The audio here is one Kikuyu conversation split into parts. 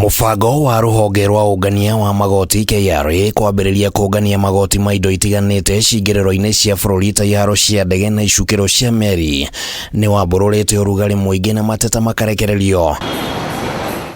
Mũbango wa rũhonge rwa ũngania wa magoti KRA kwambĩrĩria kũngania magoti ma indo itiganĩte cingĩrĩro-inĩ cia bũrũri ta iharo cia ndege na icukĩro cia meri nĩ wambũrũrĩte ũrugarĩ mũingĩ na mateta makarekererio.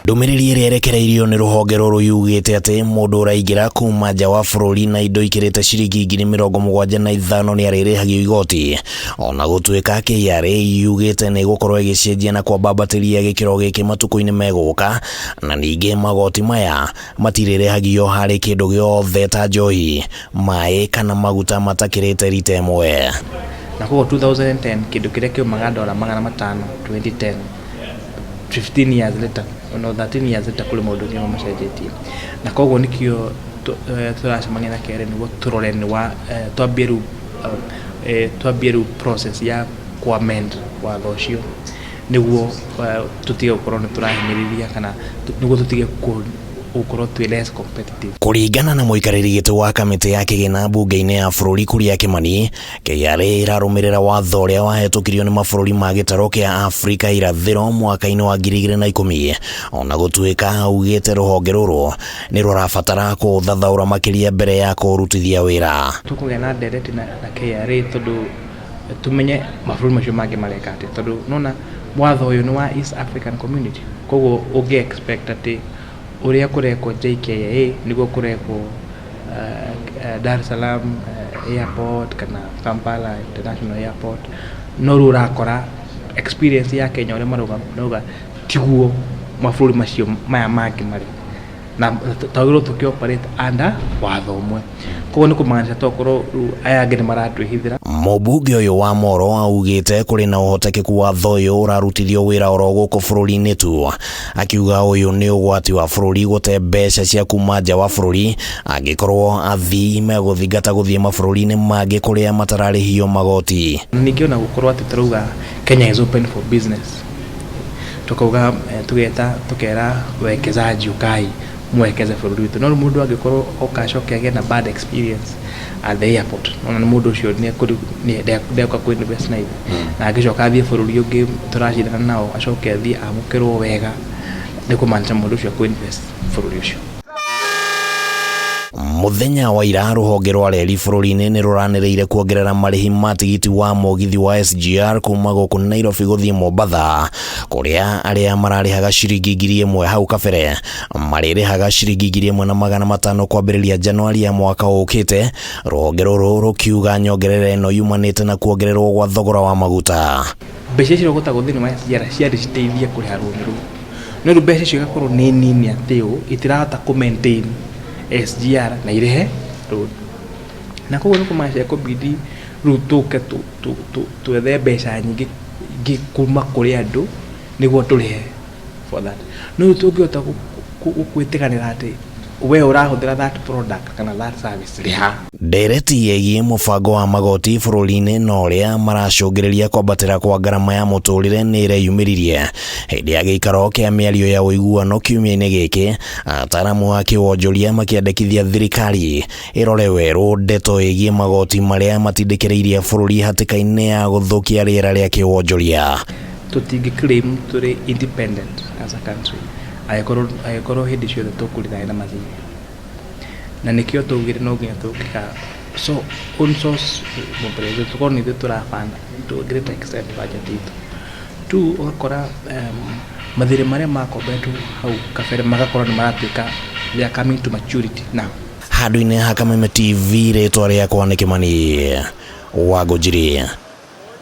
Ndũmĩrĩri ĩrĩa ĩrekereirio nĩ rũhonge rũrũ yugĩte atĩ mũndũ ũraingĩra kuma nja wa bũrũri na indo ikĩrĩte ciringi 75,000 nĩ arĩrĩhagio igoti. Ona gũtuĩka KRA yugĩte nĩ ĩgũkorwo ĩgĩcenjia na kwambambatĩria gĩkĩro gĩkĩ matukũ-inĩ megũka, na ningĩ magoti maya matirĩrĩhagio harĩ kĩndũ gĩothe ta njohi, maĩ kana maguta matakĩrĩte rita ĩmwe. Na koguo 2010 kĩndũ kĩrĩa kĩaumaga ndora 500 2010, 15 years later, no 13 years later, kũrĩ maũndũ nginya macenjetie. Na koguo nĩkĩo tũracemania na KRA nĩguo tũrore nĩ wa twambie rĩu twambie rĩu process ya kũ amend watho ũcio, nĩguo tũtige gũkorwo nĩ tũrahinyĩrĩria kana nĩguo tũtige gũkorwo twĩ less competitive. Kũringana na mũikarĩri gĩtĩ wa kamĩtĩ ya kĩgĩna mbunge-inĩ ya bũrũri Kuria Kimani, KRA ĩrarũmĩrĩra watho ũrĩa wahetũkirio nĩ mabũrũri ma gĩtarũ kĩa Afrika irathĩro mwaka-inĩ wa 2010, ona gũtuĩka augĩte rũhonge rũrũ nĩ rũrabatara kũũthathaũra makĩria mbere ya kũũrutithia wĩra. Tũkũgĩa na ndereti na KRA tondũ tũmenye mabũrũri macio mangĩ mareka atĩa, tondũ nona watho ũyũ nĩ wa East African Community, koguo ũngĩ expect atĩ ũrĩa kũrekwo JKIA nĩguo kũrekwo Dar es Salaam Airport kana Kampala International Airport, no rĩu ũrakora experience ya Kenya ũrĩa marauga tiguo mabũrũri macio maya mangĩ marĩ, na twagĩrĩirwo tũkĩ operate under watho ũmwe. Koguo nĩ kũmaanisha tokorwo rĩu aya angĩ nĩ maratwĩhithĩra. Mũmbunge ũyũ wa Moro augĩte kũrĩ na ũhotekeku watho ũyũ ũrarutithio wĩra oro gũkũ bũrũri-inĩ tu, akiuga ũyũ nĩ ũgwati wa bũrũri gũte mbeca cia kuma nja wa bũrũri angĩkorwo athii megũthingata gũthiĩ mabũrũri-inĩ mangĩ kũrĩa matararĩhio magoti. Ningĩ ona gũkorwo atĩ tũrauga Kenya is open for business, tukauga tugeta tukera wekezaji ukai mwekeze bũrũri witũ, no rĩu mũndũ angĩkorwo oka acoke agĩe na bad experience at the airport, ona nĩ mũndũ ũcio nĩ ndekuka kũ invest na ithuĩ, na angĩcoka athiĩ bũrũri ũngĩ tũracindana nao, acoke athiĩ amũkĩrwo wega, nĩ kũmaanisha mũndũ ũcio akũ invest bũrũri ũcio. Mũthenya wa ira, rũhonge rwa reri bũrũri-inĩ nĩ rũranĩrĩire kuongerera marĩhi ma tigiti wa mũgithi wa SGR kuma gũkũ Nairobi gũthiĩ Mombatha, kũrĩa arĩa mararĩhaga ciringi 1,000 hau kabere marĩrĩhaga ciringi 1,500 kwambĩrĩria Januari ya mwaka ũkĩte. Rũhonge rũrũ rũkiuga nyongerera ĩno yumanĩte na kuongererwo gwa thogora wa maguta. Mbeca icio irogotagwo thĩinĩ wa SGR ciarĩ citeithie kũrĩha rũni rũu, no rĩu mbeca icio igakorwo nĩ nini atĩ ũũ itirahota kũ maintain SGR na irĩhe rũni, na koguo nĩ kũmaanisha ĩkũbidi rĩu tũke twethe mbeca nyingĩ ingĩ kuma kũrĩ andũ nĩguo tũrĩhe for that. No rĩu tũngĩhota gwĩtĩkanĩra atĩ we ũrahũthĩra that product kana that service, rĩha. Ndereti ĩgiĩ mũbango wa magoti bũrũri-inĩ na ũrĩa maracũngĩrĩria kwambatĩra kwa ngarama ya mũtũrĩre nĩ ĩreyumĩririe hĩndĩ ya gĩikaro kĩa mĩario ya ũiguano kiumia-inĩ gĩkĩ, ataaramu a kĩwonjoria makĩandĩkithia thirikari ĩrore werũ ndeto ĩgiĩ magoti marĩa matindĩkĩrĩirie bũrũri hatĩka-inĩ ya gũthũkia rĩera rĩa kĩwonjoria. Tũtingĩ claim tũrĩ independent as a country angĩkorwo hĩndĩ ciothe tũkũrĩra na mathirĩ, na nĩkĩo twaugire no nginya tũngĩka so own source mobilization, tũkorwo nĩ ithuĩ tũra fund to a greater extent budget itũ tu. Ũgakora mathirĩ marĩa makombetwo hau kabere magakorwo nĩ maratuĩka they are coming to maturity now. Handũ-inĩ ha Kameme TV, rĩtwa rĩakwa nĩ Kĩmani wa Ngũnjiri.